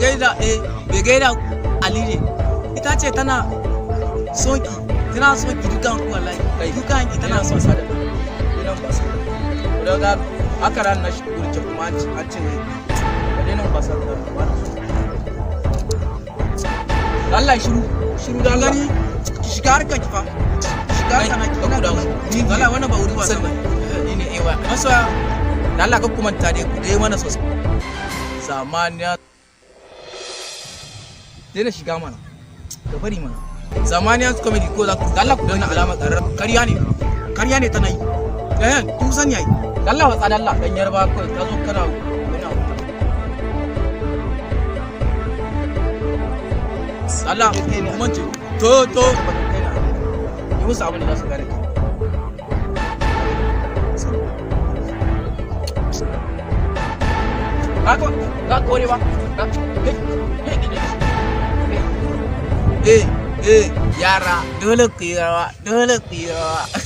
gaida, mai gaida Ali ne. Ita ce tana son ki, tana son ki dukan ku wallahi. Kai. Dukan ki tana son wasa da daina wasa da ga haka ran na shi gurin can kuma an ce wai ka daina wasa da ba na so. Allah, shiru shiru da Allah. Gani, ki shiga harkar ki fa. Ki shiga harkar na ki. Kai, Ina ka kallon. Ni Wallahi wannan ba wuri wasa ba. Ni ne ewa. Masoya da Allah, ka kuma ta dai ku dai mana sosai. Zamaniya daina shiga mana, ka bari mana. Zamaniya Comedy ko za ku da Allah ku danna alamar ƙarar. Karya ne. Karya ne tana yi. Eh, kun sani ai. Da Allah watsa, da Allah dan yarba kawai ka zo kana wani abu. Allah kuma ce to yi musu abin da za su gane ka. Ka ko ka kore ba ka kai kai kai. Eh eh, yara, dole ku yi rawa, dole ku yi rawa.